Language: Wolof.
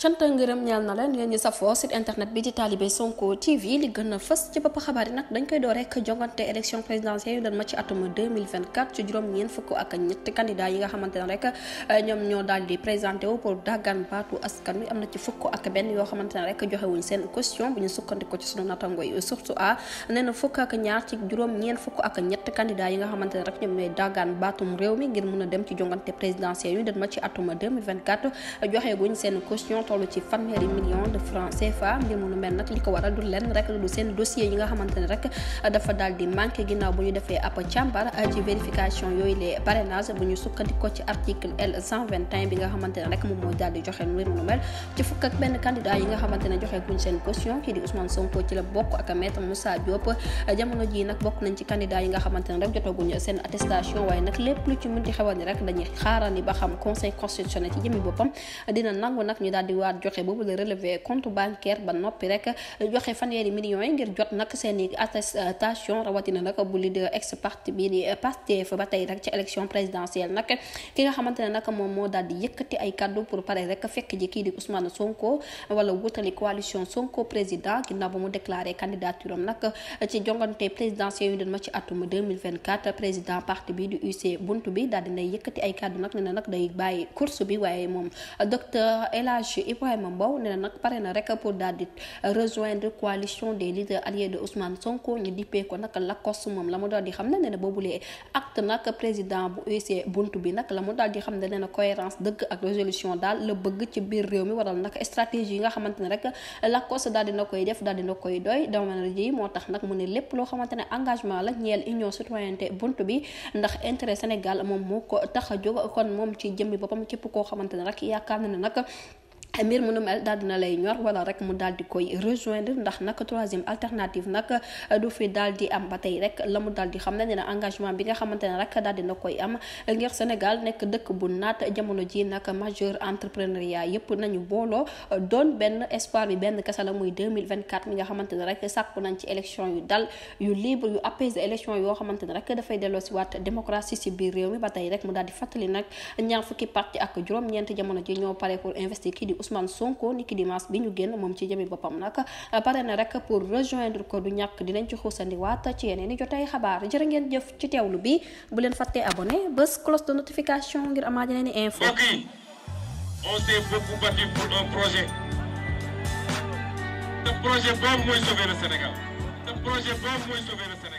cant ngërëm ñeel na leen yéen ñi safoo site internet bi di Talibé Sonko TV li gën a fës ci bopp xabaar yi nag dañ koy door rek jongante élection présidentielle yu doon ma ci atum 2024 ci juróom-ñeent fukk ak ñetti candidat yi nga xamante ne rek ñoom ñoo daal di présenté wu pour daggan baatu askan wi am na ci fukk ak benn yoo xamante ne rek joxewuñ seen caution bu ñu sukkandiko ci sunu natango yi surtout a nee na fukk ak ñaar ci juróom-ñeent fukk ak ñetti candidat yi nga xamante ne rek ñoom ñooy daggan baatum réew mi ngir mun a dem ci jongante présidentielle yu doon ma ci atum 2024 joxeguñ seen caution tollu ci fanweeri million de francs CFA mbir mu nu mel nag li ko waral du lenn rek du seen dossier yi nga xamante ne rek dafa daal di manqué ginnaaw bu ñu defee ab càmbar ci vérification yooyu les parrainages bu ñu sukkandikoo ci article L 121 bi nga xamante ne rek moom moo daal di joxe mbir mu nu mel ci fukk ak benn candidat yi nga xamante ne joxe guñ seen caution kii di Ousmane Sonko ci la bokk ak maître Moussa Diop jamono ji nag bokk nañ ci candidat yi nga xamante ne rek jotaguñ seen attestation waaye nag lépp lu ci mënti xewal ni rek dañuy xaarandi ba xam conseil constitutionnel ci jëmi boppam dina nangu nag ñu daal di waat joxe boobu la relevé compte bancaire ba noppi rek joxe fanweeri millions yi ngir jot nag seen i attestation rawatina nag bu leader ex parti bi di Pastef ba tey rek ci élection présidentielle nag ki nga xamante ne nag moom moo daal di yëkkati ay kaddu pour pare rek fekk ji kii di Ousmane Sonko wala wutali coalition Sonko président ginnaaw ba mu déclaré candidature am nag ci jongante présidentielle yu doon ma ci atum 2024 président parti bi di UC buntu bi daal dinay yëkkati ay kaddu nag ne na nag day bàyyi course bi waaye moom docteur El Hadj Ibrahima Mbow nee na nag pare na rek pour daal di rejoindre coalition des leaders alliés de Ousmane Sonko ñu dippee ko nag Lacoste moom la mu daal di xam ne nee na boobulee acte nag président bu UC buntu bi nag la mu daal di xam ne nee na cohérence dëgg ak résolution daal la bëgg ci biir réew mi waral nag stratégie yi nga xamante ne rek Lacoste daal dina koy def daal dina koy doy jamono ji moo tax nag mu ne lépp loo xamante ne engagement la ñeel union citoyenneté buntu bi ndax intérêt Sénégal moom moo ko tax a jóg kon moom ci jëmmi boppam képp koo xamante ne rek yaakaar na ne nag mbir mu nu mel daal dina lay ñor wala rek mu daal di koy rejoindre ndax nag troisième alternative nag du fi daal di am ba tey rek la mu daal di xam ne ne engagement bi nga xamante ne rek daal dina koy am ngir Sénégal nekk dëkk bu naat jamono ji nag majeur entrepreneuriat yëpp nañu booloo doon benn espoir bi benn kese la muy 2024 mi nga xamante ne rek sàkku nañ ci élection yu dal yu libre yu apaisé élection yoo xamante ne rek dafay delloo si waat démocratie si biir réew mi ba tey rek mu daal di fàttali nag ñaar fukki parti ak juróom-ñeent jamono ji ñoo pare pour investir kii di Ousmane Sonko niki dimanche bi ñu génn moom ci jëmi boppam nag pare na rek pour rejoindre ko du ñàkk dinañ ci xuusandiwaat ci yeneen i jotay xabaar jërë ngeen jëf ci teewlu bi bu leen fàttee abonné bés cloche de notification ngir amaat yeneen i info. Ok, on s'est beaucoup battu pour un projet. Ce projet boobu mooy sauver le Sénégal. Ce projet boobu mooy sauver le Sénégal.